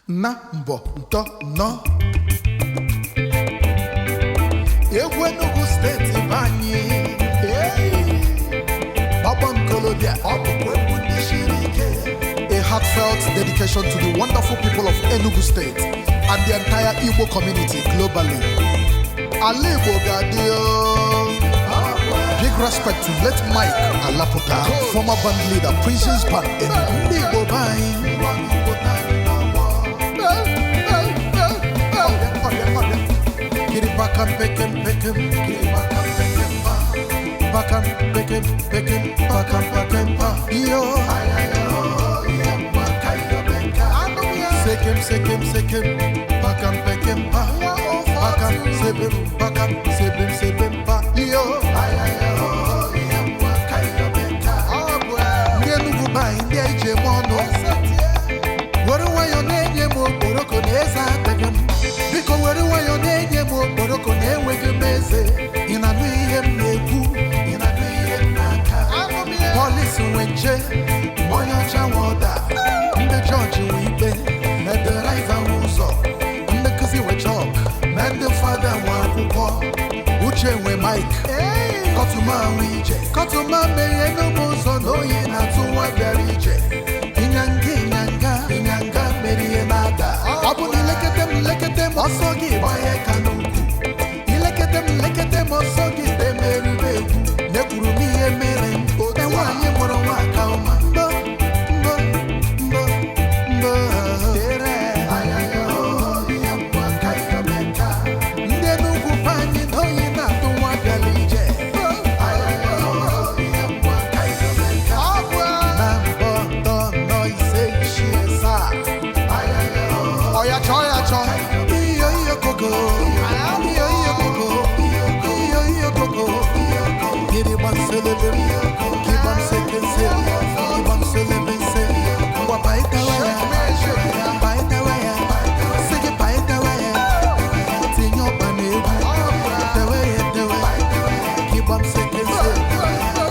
Na mbọ ntọ nọ egwu Enugu steeti be anyị. Hey! Gbagbankolobịa, ọ bụkwa egwu ndị siri ike. A heartfelt dedication to the wonderful people of Enugu State and the entire Igbo community globally. Ala Igbo ga-adị o. Big respect to late Mike Alaputa, former band leader, Princess Band Enugu. Ndị Igbo be anyị. Kiribakam pekem pekem, kiribakam pekem pa. Bakam pekem pekem, bakam pekem pa. Iyo. Sekem sekem sekem, bakam pekem pa. Bakam sebem bakam sebem sebem pa. Iyo. Ndị Enugu be anyị, ndị eji eme ọnụ. Were nwayọọ na-enye m okporoko na eze adịghị m. Biko were nwayọọ na-enye m okporoko na enweghị m eze. Ị na-anụ ihe m na-ekwu? Ị na-anụ ihe m na-aka? Polisi nwe nche, onye ọcha nwe ọda, ndị jọji nwe ikpe, na deraiva nwe ụzọ, ndị nkụzi nwe chọk, na ndị fada nwe akwụkwọ, Uche nwe mike, kọtụma nwe ije, kọtụma meghe n'ụmụ ụzọ na oyi na-atụ nwa bịara ije. Ịnyanga ịnyanga ịnyanga mere ihe na-ada. Ọ bụ na ilekete m lekete m ọsọ gị gbanye ka n'ukwu. Ilekete m lekete m ọsọ gị demerube egwu. Nekwuru m ihe mere m. Otu nwaanyị mụrụ nwa aka ọma. Mbọ mbọ mbọ mbọ dere. Ndị Enugwu be anyị na oyi na-atụ nwa bịara ije. Na mbọ ntọ nọ ise isii asaa. Ọya chọọ ya chọọ. Iyo iyo koko. Iyo iyo koko. Iyo iyo koko. Gịrịgba nselebe m. Gịgba nsekense. Gịgba nselebe nse. Ngwa paịtawa ya. Paịtawa ya. Sị gị paịtawa ya. Tinye ọkpa n'egwu. Tewe ya etewe. Gịgba nsekense.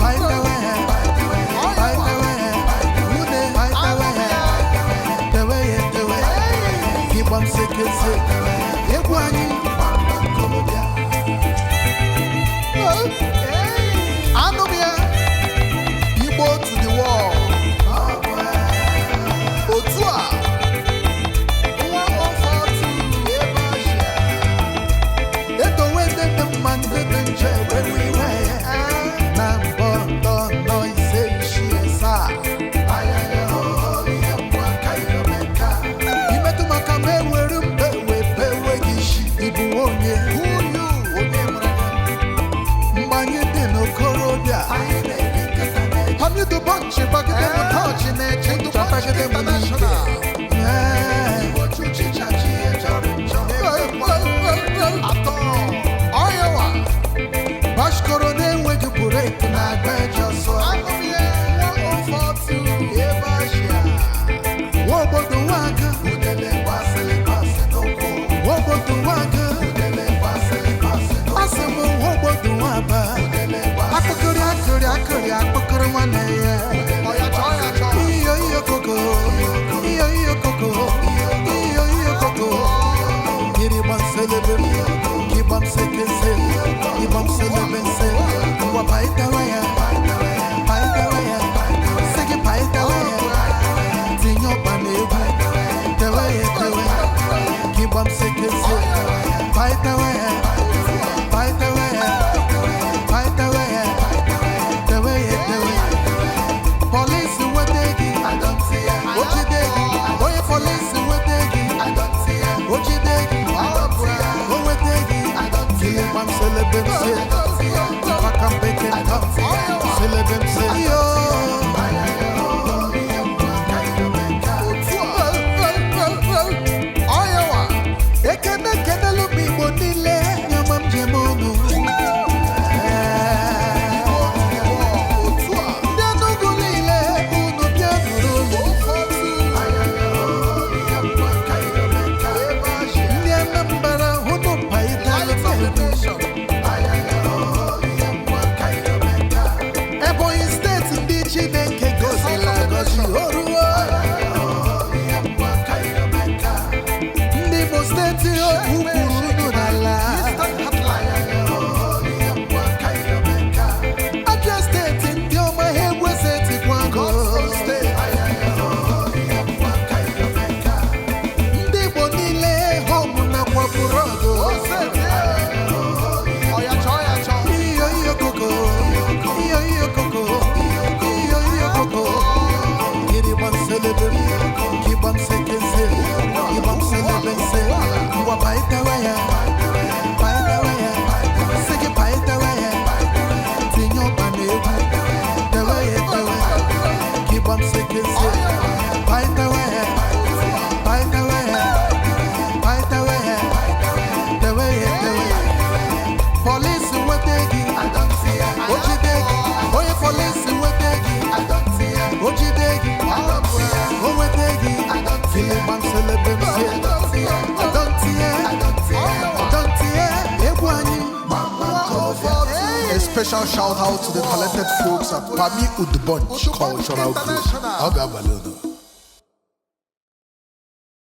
Paịtawa ya. Paịtawa ya. Nwune paịtawa ya. Tewe ya etewe. Gịgba nsekense. Egwu anyị. Anụ m ya. Igbo to the world. Otu a. 1042 ebe Ashia. Etowe ndị dị mma ndị dị njọ ewewe iwe. Na mbọ ntọ nọ ise isii asaa. Imetụ maka m ewere mbe wee bewe gị isi. Ị bụ onye. Mgbe anyị dị n'okorobịa. Hamidu Bọnchị gbagide m tọọchị na-eche ncha tagide m n'ike. Ee. Ọyawa. Bashkọrọ na-enweghị bureki na-agba eji ọsọ. Nwa obodo nwaka. Nwa obodo nwaka. Asị m nwa obodo nwaba. Akpụkọrị akụrị akụrị akpụkọrị nwanne ya. Iyo iyo koko. Steeti okwu kwuru unu n'ala. Abia Steeti, ndị ọma, ha egwu esetikwago. Ndị Igbo niile, home nakwa abroad. Iyo iyo koko, iyo iyo koko, iyo iyo koko. Kiribam selebem, kibam sekense, kibam selebense. Ngwa paitawa ya, paitawa ya, sigi paitawa ya. Tinye ọkpa n'egwu, tewe ya etewe. Kibam sekense, paitawa ya, paitawa ya, paitawa ya, tewe ya etewe. Polisi nweta gị, o jide gị. Onye polisi nweta gị, o jide gị, o nweta gị. Tiligbam selebemse, ọdọntie, ọdọntie, egwu anyị. A special shout out to the talented folks at Pami Udubonch Cultural Group. Ọ ga-abalị unu.